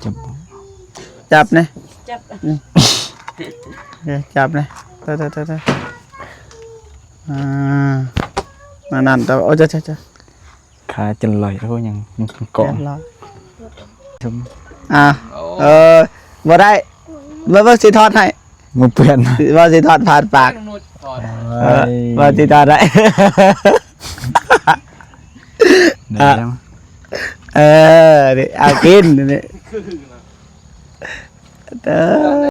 ຈັບ ຈັບແດ່ ຈັບ ອືມ ເອີ ຈັບແດ່ ເຕີໆໆໆ ອ່າ ນັ້ນໆ ໂອ້ ເຈົ້າໆໆ ຂາຈົນລອຍ ໂອ້ ຍັງ ຍັງເກາະ ຮຽບຮ້ອຍ ອ່າ ເອີ ບໍ່ໄດ້ ບໍ່ ບໍ່ ຊິຖອດໃຫ້ ມືເປື້ອນ ບໍ່ ຊິຖອດຜ່ານປາກ ເອີ ບໍ່ ຊິຖອດໄດ້ ໄດ້ແລ້ວ ເອີ ນີ້ ເອົາກິນນີ້ ເອີ.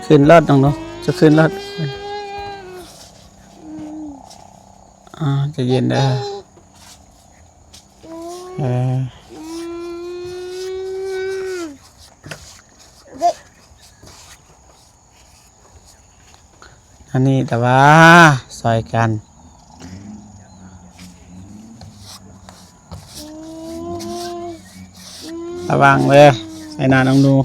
ຂຶ້ນລົດນ້ອງໜູ ຈະຂຶ້ນລົດ. ອ່າ ໃຈເຢັນເດີ. ເອີ ອັນນີ້ແຕ່ວ່າຊ່ອຍກັນ ລະວັງເດີ ໃສ່ໜ້ານ້ອງໜູ.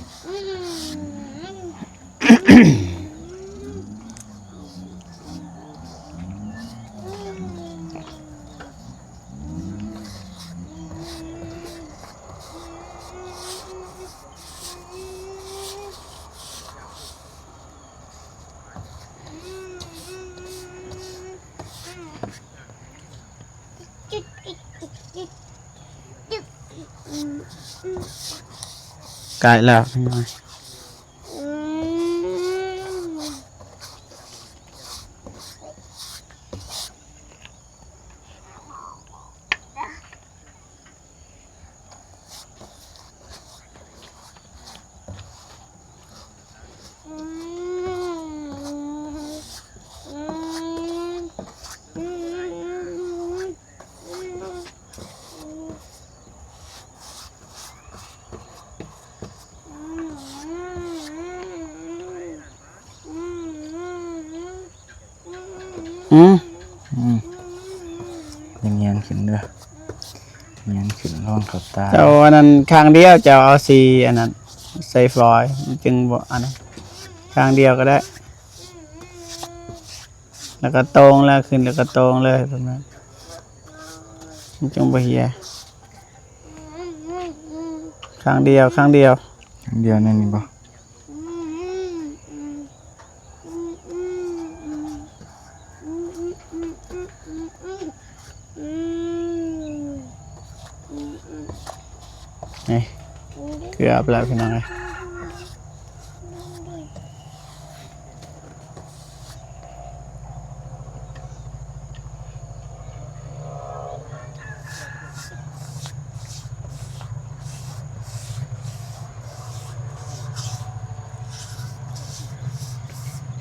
ໃກ້ແລ້ວ. ອືມ ອືມ ຍັງແຍງຂຶ້ນເດີ ແຍງຂຶ້ນລອງເຂົ້າຕາ. ເຈົ້າອັນນັ້ນຂ້າງດຽວ ເຈົ້າເອົາສີອັນນັ້ນໃສ່ຟອຍ ມັນຈຶ່ງບໍ່ອັນນັ້ນ ຂ້າງດຽວກໍໄດ້ ແລ້ວກໍໂຕ່ງແລ້ວ ຂຶ້ນແລ້ວກໍໂຕ່ງເລີຍ ແບບນັ້ນ ມັນຈຶ່ງບໍ່ເຫຍ. ຂ້າງດຽວ ຂ້າງດຽວ ຂ້າງດຽວແນວນີ້ບໍ່? ນີ້ ເກືອບແລ້ວພີ່ນ້ອງເອີຍ.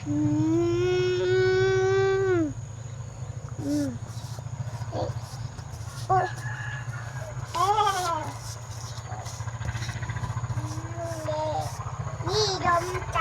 ອືມ ອືມ ໂອ້ ນີ້ດົມໃຈ.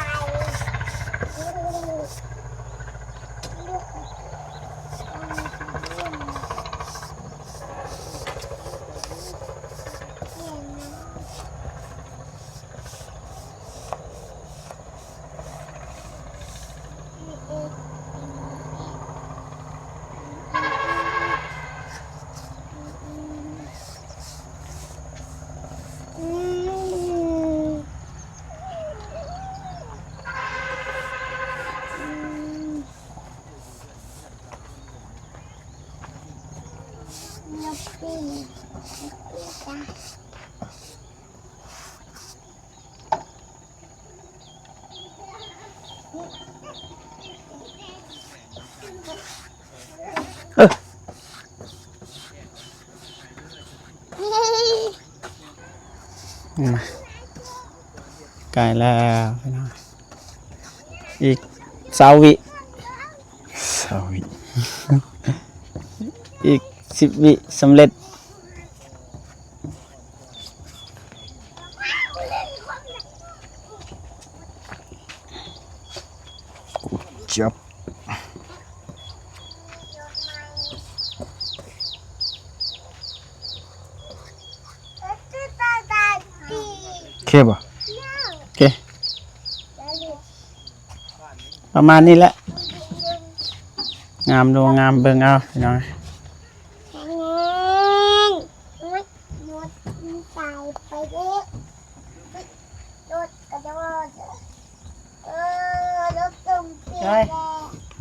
ໃກ້ແລ້ວພີ່ນ້ອງ ອີກຊາວວິ ຊາວວິ ອີກສິບວິ ສຳເລັດ. ໂອເຄບໍ່? ໂອເຄ ປະມານນີ້ແຫຼະ ງາມບໍ່ງາມເບິ່ງເອົາພີ່ນ້ອງ.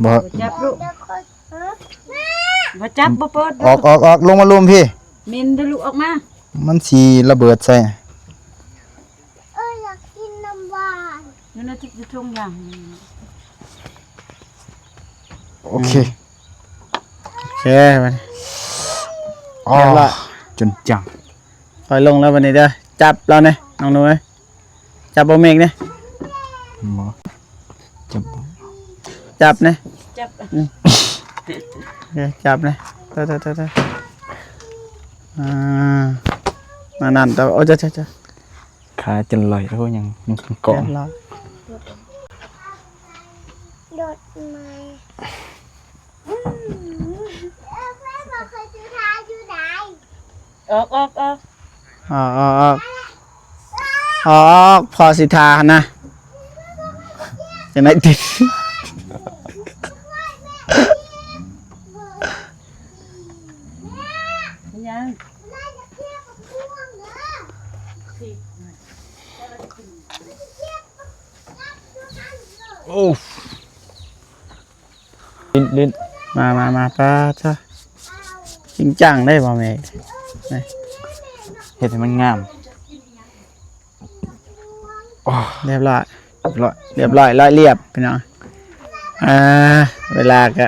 ບໍ່ ບໍ່ຈັບລູກ ບໍ່ຈັບ ບໍ່ເປີດ ອອກ ອອກ ອອກ ລົງມາລຸ່ມພີ້ ເມັນເດີລູກ ອອກມາ ມັນຊິລະເບີດໃສ່. ເອີ ຢາກກິນນ້ຳຫວານ ຢູ່ໃນທຸກ ທຸກຢ່າງ. ໂອເຄ ໂອເຄ ບັດນີ້ ອໍ ຈົນຈັງ ຄ່ອຍລົງແລ້ວບັດນີ້ເດີ ຈັບລາວແດ່ ນ້ອງໜູເອີຍ ຈັບບໍ່ເມກແດ່ ບໍ່. ຈັບ ຈັບແດ່ ຈັບ ອືມ ໂອເຄ ຈັບແດ່ ເຕີໆໆໆ ອ່າ ມານັ້ນ ໂອ້ ເຈົ້າໆໆ ຂາຈົນລອຍ ໂອ້ ຍັງ ຍັງເກາະ ຮຽບຮ້ອຍ ລົດໃໝ່ ອອກ ອອກ ອອກ ອອກ ອອກ ອອກ ພໍ່ສິທາຫັ້ນນະ ຈັ່ງໃດຕິດ ຍັງ ໂອ້ ຫຼິ້ນ ຫຼິ້ນ ມາ ມາ ມາ ປາດຊະ ຈິງຈັງເດ້ບໍ່ແມ່ນ ນີ້ ເຮັດໃຫ້ມັນງາມ ໂອ້ ຮຽບຮ້ອຍ ຮຽບຮ້ອຍ ຮຽບຮ້ອຍ ລອຍລຽບ ພີ່ນ້ອງ ອ່າ ເວລາກະ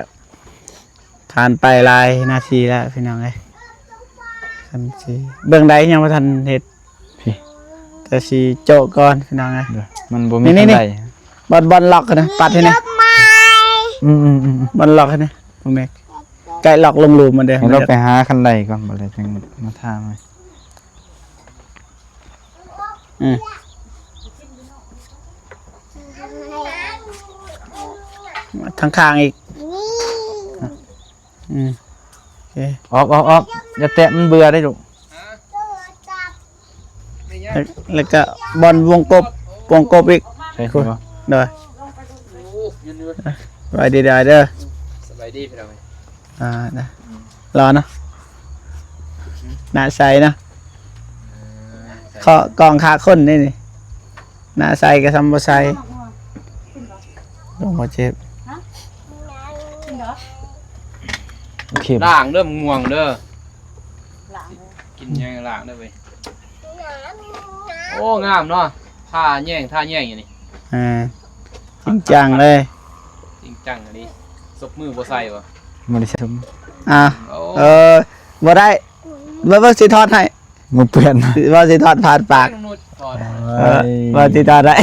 ຜ່ານໄປຫຼາຍນາທີແລ້ວ ພີ່ນ້ອງເອີຍ ຄັນຊິເບິ່ງໄດ້ ຍັງບໍ່ທັນເຮັດ ພີ້ ແຕ່ຊິໂຈະກ່ອນ ພີ່ນ້ອງເອີຍ ມັນບໍ່ມີ ນີ້ໆ ຄັນໄດ ບ່ອນ ບ່ອນລັອກຫັ້ນນະ ປັດໃຫ້ແດ່ ອືມໆໆໆ ບ່ອນລັອກຫັ້ນນະ ບໍ່ແມ່ນ ໃກ້ລັອກລົງຫຼຸມມັນເດ້ ໃຫ້ລາວໄປຫາຄັນໄດກ່ອນ ບໍ່ແລ້ວຈັ່ງມາຖາມໃໝ່ ອືມ ທາງຂ້າງອີກ ອືມ ໂອເຄ ອອກ ອອກ ອອກ ຢ່າແຕະ ມັນເບື່ອໄດ໋ລູກ ແລ້ວ ແລ້ວກະບ່ອນວົງກົບ ວົງກົບອີກ ໃຊ່ບໍ່ ໂດຍ ສະບາຍດີເດີ ສະບາຍດີພີ່ນ້ອງ ອ່າ ນະ ອືມ ຫຼໍ່ເນາະ ໜ້າໃສເນາະ ເຄາະກອງຂາຄົນນີ້ນີ້ ໜ້າໃສກະສ່ຳບໍ່ໃສ ລົງບໍ່ເຈັບ ໂອເຄ ລ້າງເດີ ມ່ວງເດີ ລ້າງເດີ ກິນຫຍັງລ້າງເດີເວີຍ ໂອ້ ງາມເນາະ ທາແຍງ ທາແຍງຢູ່ນີ້ ອ່າ ຈິງຈັງເລີຍ ຈິງຈັງອີ່ຫຼີ ສົບມືບໍ່ໃສ່ບໍ່ ບໍ່ໄດ້ສົບ ອ່າ ໂອ້ ເອີ ບໍ່ໄດ້ ເບິ່ງ ເບິ່ງ ຊິຖອດໃຫ້ ມືເປື້ອນ ວ່າຊິຖອດຜ່ານປາກ ເອີ ວ່າຊິຖອດໄດ້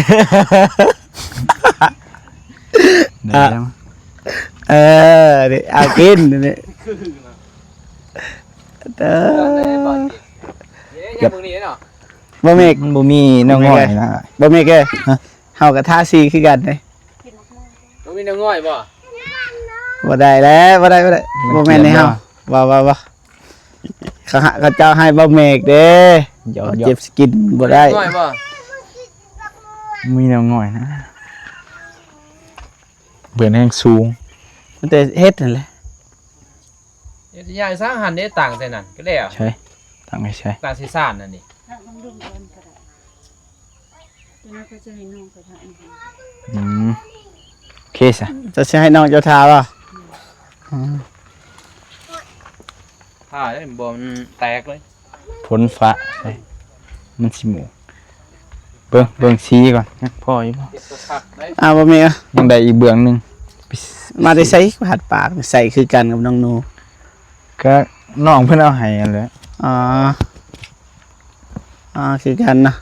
ເອີ ນີ້ ເອົາກິນນີ້ ເອີ ບໍ່ເມກ ມັນບໍ່ມີແນວງ່ອຍນະ ບໍ່ເມກເອີຍ ເຮົາກະທາສີຄືກັນເດ້ ບໍ່ມີແນວງ່ອຍບໍ່ ບໍ່ໄດ້ແລ້ວ ບໍ່ໄດ້ ບໍ່ໄດ້ ບໍ່ແມ່ນໃນເຮົາ ບໍ່ ບໍ່ ບໍ່ ເຂົາ ເຂົາເຈົ້າໃຫ້ບໍ່ເມກເດ້ ເຈັບສະກິນບໍ່ໄດ້ ງ່ອຍບໍ່ ມີແນວງ່ອຍນະ ເບື່ອແຮງສູງ ມັນແຕ່ເຮັດຫັ້ນແຫຼະ ເຮັດໃຫຍ່ສ້າງຫັ້ນເດ້ ຕັ້ງໃສ່ນັ້ນກະແລ້ວ ໃຊ່ ຕັ້ງໃສ່ໃສ ຕັ້ງໃສ່ຊານນັ້ນນີ້ ຕັ້ງລຸມກ່ອນກະໄດ້ ຕົວນັ້ນກະຈະໃຫ້ນ້ອງໄປຖ່າຍ ອືມ ໂອເຄຊະ ຈະຊິໃຫ້ນ້ອງເຈົ້າຖ່າຍບໍ່ ອືມ ຖ້າໄດ້ບໍ່ ມັນແຕກເລີຍ ຝົນຟ້າ ມັນຊິໝູ ເບິ່ງ ເບິ່ງສີກ່ອນ ຍັງພໍຢູ່ບໍ່ ເກັບຄັກໆເດ້ ອ່າ ບໍ່ມີ ຍັງໄດ້ອີກເບື້ອງໜຶ່ງ ມາແຕ່ໃສ ຫາດປາກ ໃສ່ຄືກັນກັບນ້ອງໜູ ກະນ້ອງເພິ່ນເອົາໃຫ້ຫັ້ນແຫຼະ ອໍ ອໍ ຄືກັນເນາະ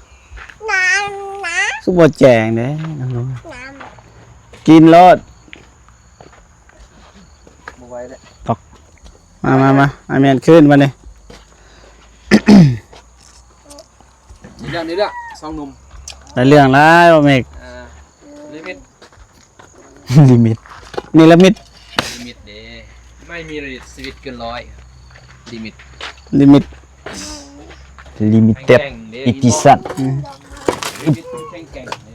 ຄືບໍ່ແຈ້ງເດ້ນ້ອງໜູ ກິນໂລດ ບໍ່ໄຫວແລ້ວ ຕອກ ມາ ມາ ມາ ອາແມ່ນຄືນບາດນີ້ ນີ້ເລື່ອງ ນີ້ເລື່ອງ ສອງໜຸ່ມ ໄດ້ເລື່ອງຫຼາຍບໍ່ເມກ ເອີ ລິມິດ ລິມິດ ນິລະມິດ ລິມິດເດ້ ໄມ່ມີລິມິດຊີວິດເກີນຮ້ອຍ ລິມິດ ລິມິດ ລິມິດເຕັດ ອີດິຊັນ ອືມ ລິມິດແຂງແກ່ງເດ້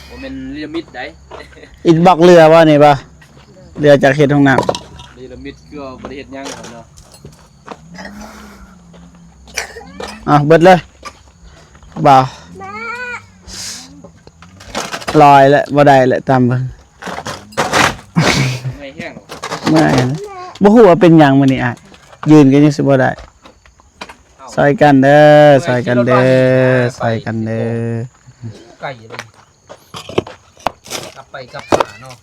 ບໍ່ແມ່ນລິລະມິດໃດ ອິດບລັອກເຫຼືອບໍ່ນີ້ບໍ່ ເຫຼືອຈາກເຮັດຫ້ອງນ້ຳ ລິລະມິດຄືວ່າບໍ່ໄດ້ເຮັດຫຍັງເນາະ ອ່ະ ເບິດເລີຍ ບໍ່ ລອຍແລ້ວ ບໍ່ໄດ້ແລ້ວ ຕາມເບິ່ງ ເມື່ອຍແຮງ ເມື່ອຍ ບໍ່ຮູ້ວ່າເປັນຫຍັງມື້ນີ້ອ້າຍ ຢືນກະຍັງຊິບໍ່ໄດ້ ຊ່ອຍກັນເດີ ຊ່ອຍກັນເດີ ຊ່ອຍກັນເດີ ໄກເລີຍ ກັບໄປກັບມາເນາະ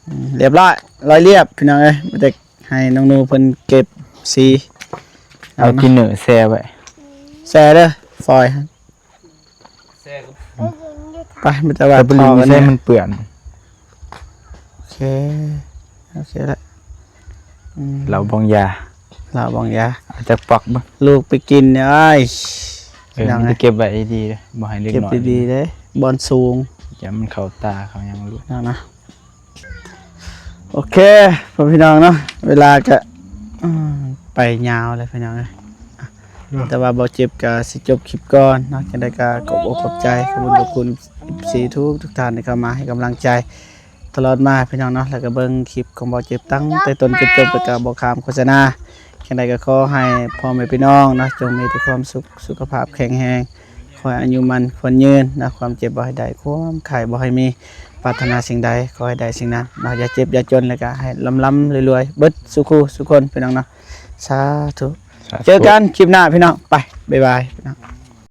ອືມ ຮຽບຮ້ອຍ ລອຍລຽບ ພີ່ນ້ອງເອີຍ ມີແຕ່ໃຫ້ນ້ອງໜູເພິ່ນເກັບສີ ເອົາ ເອົາ ຕິນເນີແຊ່ໄວ້ ແຊ່ເດີ ຟອຍ ແຊ່ ໄປ ມີແຕ່ວ່າ ແຕ່ໄປຫຼິ້ນຢູ່ໃສມັນເປື້ອນ ເອີ ໂອເຄລະ ອືມ ເຫຼົ້າບອງຢາ ເຫຼົ້າບອງຢາ ເອົາຈັກປັອກເບິ່ງ ລູກໄປກິນເອີຍ ເອີ ມີແຕ່ເກັບໄວ້ດີໆເດີ້ ບໍ່ໃຫ້ເດັກນ້ອຍ ເກັບດີໆເດີ້ ບ່ອນສູງ ຢ່າມັນເຂົ້າຕາເຂົ້າຫຍັງລູກເນາະ. ໂອເຄພໍ່ພີ່ນ້ອງເນາະ ເວລາກະໄປຍາວແລ້ວພີ່ນ້ອງເອີຍ ແຕ່ວ່າບໍ່ເຈັບກະຊິຈົບຄລິບກ່ອນເນາະ. ຈັ່ງໃດກະຂອບອົກຂອບໃຈ ຂອບຄຸນຂອບຄຸນ ເອັຟຊີ ທຸກໆທ່ານທີ່ເຂົ້າມາໃຫ້ກຳລັງໃຈຕະຫຼອດມາພີ່ນ້ອງເນາະ ແລ້ວກະເບິ່ງຄລິບຂອງບໍ່ເຈັບຕັ້ງແຕ່ຕົ້ນຈົນຈົບ ແລ້ວກະບໍ່ຂ້າມໂຄສະນາ. ຈັ່ງໃດກະຂໍໃຫ້ພໍ່ແມ່ພີ່ນ້ອງເນາະ ຈົ່ງມີແຕ່ຄວາມສຸກ ສຸຂະພາບແຂງແຮງ ຂໍໃຫ້ອາຍຸໝັ້ນຂວັນຍືນເນາະ ຄວາມເຈັບບໍ່ໃຫ້ໄດ້ ຄວາມໄຂ້ບໍ່ໃຫ້ມີ ປາດຖະໜາສິ່ງໃດຂໍໃຫ້ໄດ້ສິ່ງນັ້ນເນາະ ຢ່າເຈັບຢ່າຈົນ ແລ້ວກະໃຫ້ລ່ຳໆລວຍໆເບິດສູ່ຄູ່ສູ່ຄົນພີ່ນ້ອງເນາະ ສາທຸ. ເຈີກັນຄລິບໜ້າພີ່ນ້ອງ ໄປ ບາຍບາຍພີ່ນ້ອງ.